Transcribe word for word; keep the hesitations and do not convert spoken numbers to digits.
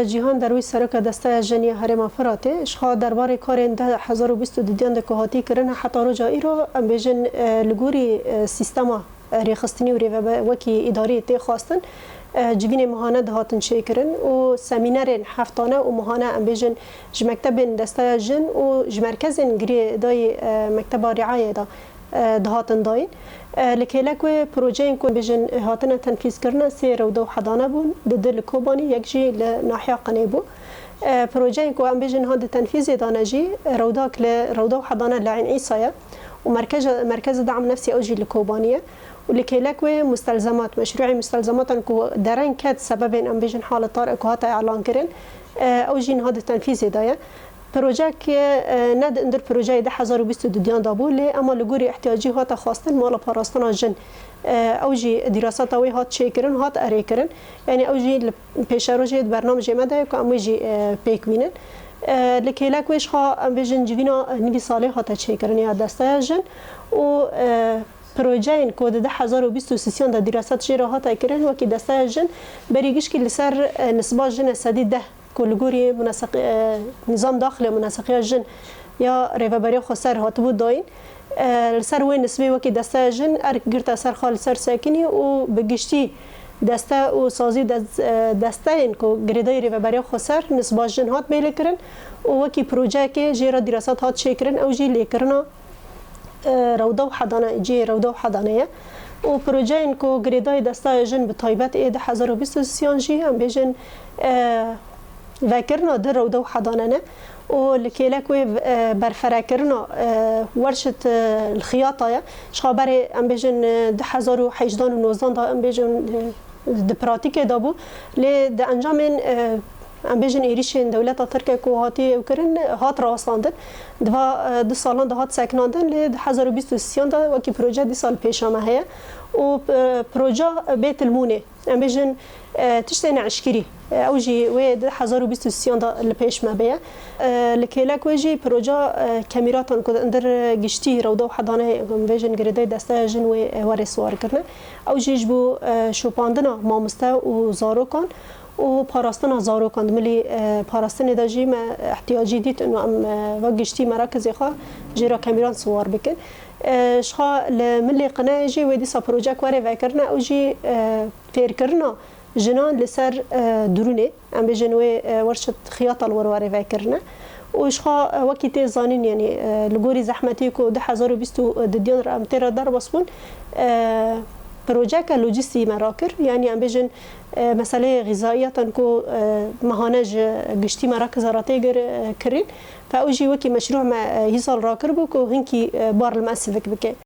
Cîhan Derwîş, seroka Desteya Jin ya Herêma Firatê, ji xwe derbarê karên du hezar û bîst û dudiyan de ku hatî kirin heta roja îro, em bêjin, e, li gorî, e, sîstema, e, rêxistinî û rêvebe-, wekî îdarî tê xwestin, e, civînê mehane dihatin çêkirin û semînerên heftane û mehane, em bêjin, ji mektebên Desteya Jin û ji merkezên girêdayî, e, Mekteba Riayê de e, dihatin dayîn. E, li kêlek wê projeyên ku bêjin hatine tenfîzkirine sê rewde û hedane bûn, di du li Kobanî, yek jî li nahiya Qinê bû. E, projeyên ku em bêjin ha di tenfîzê de ne jî, rewdak li rewde û hedane li Eyn Îsa ye û merkeze, merkeze dam nefsî ew jî li Kobanî ye. Û li kêlek wê mustelzemat, meşrûê mustelzematan ku dereng ket sebebên em bêjin halet tar ku hate elan kirin, e, ew jî niha di tenfîzê de ye. Projeyek, e, ne di hundir projeyê du hezar û bîst û dudiyan de bû, lê ema li gorî ihtiyacî hate xwestin mala parastina jin. E, ew jî dîraseta wê hat çêkirin, hat erêkirin. Yanî ew jî li pêşerojê di bernamejê me de ye ku em wê jî, e, pêk bînin. E, li kêlek wê ji xwe em bêjin civîna nivîsalê hate çêkirin ya Desteya Jin û, e, projeyên ku di du hezar û bîst û sêyan de dîraset jê re hate kirin, wekî Desteya Jin berî gişkî li ser, e, nisba jin e sedî deh ku li gorî muneseq-, e, nîzam daxilê muneseqiya jin ya Rêveberiya Xweser hatibû dayîn. E, li ser wê nisbê wekî Desteya Jin erk girte ser xwe li ser sekinî û bi giştî deste û sazî û des-, e, desteyên ku girêdayî Rêveberiya Xweser nisba jin hat mêlekirin û wekî projeyekê jê re dîrasat hat çêkirin, ew jî lêkirina e, rewda û hedane, cihê rewda û hedane ye. Û projeyên ku girêdayî Desteya Jin bi taybet ê du hezar û bîst û sêyan jî, em bêjin, e, vekirina di rewda û hedane ne. Û li kêlek wê, e, berferekirina, e, werşit, e, li xiyata ye. Ji xwe berê, em bêjin, e, du hezar û hejdan û nozdan de, em bêjin, e, di pratîkê de bû. Lê di encamên, e, em bêjin êrîşên dewleta Tirk e ku hatiye ew kirin, hat rawestandin. Di va, e, du salan de hat sekinandin, lê du hezar û bîst û sêyan de wekî proje dîsa li pêşa me heye. Û, e, proje Bêt Lmûnê, em bêjin, e, tiştên eşkirî, e, ew jî wê du hezar û bîst û sêyan de li pêş me bê ye. E, li kêlek wê jî proje, e, kemîratan ku di hundir giştî rewda û hedane, em bêjin girêdayî Desteya Jin wê, e, were siwar kirine. Ew jî ji bo, e, şopandina mamoste û zarokan û parastina zarokan. Di milî, e, parastinê de jî me ihtiyacî dît, û em, e, ve giştî merakizê xwe jê re kemîran siwar bikin. E, ji xwe li milê Qineyê jî wê dîsa projek were vekirine, ew jî, e, fêrkirina jinan li ser, e, durûnê. Em bêjin wê, e, werşet xiyata li wir were vekirine. Û ji xwe, e, wekî tê zanîn, yanî, e, li gorî zehmetî ku du hezar û bîst û dudiyan re em tê re derbas bûn, e, projeke lojîstî me rakir. Yanî em bêjin, e, meseleyê xîzaiyatan ku, e, mehane ji giştî merakiza re tê gir-, e, kirîn. Fe ew jî wekî meşrû me, e, hîsal rakir bû ku hinkî, e, bar li me sivik bike.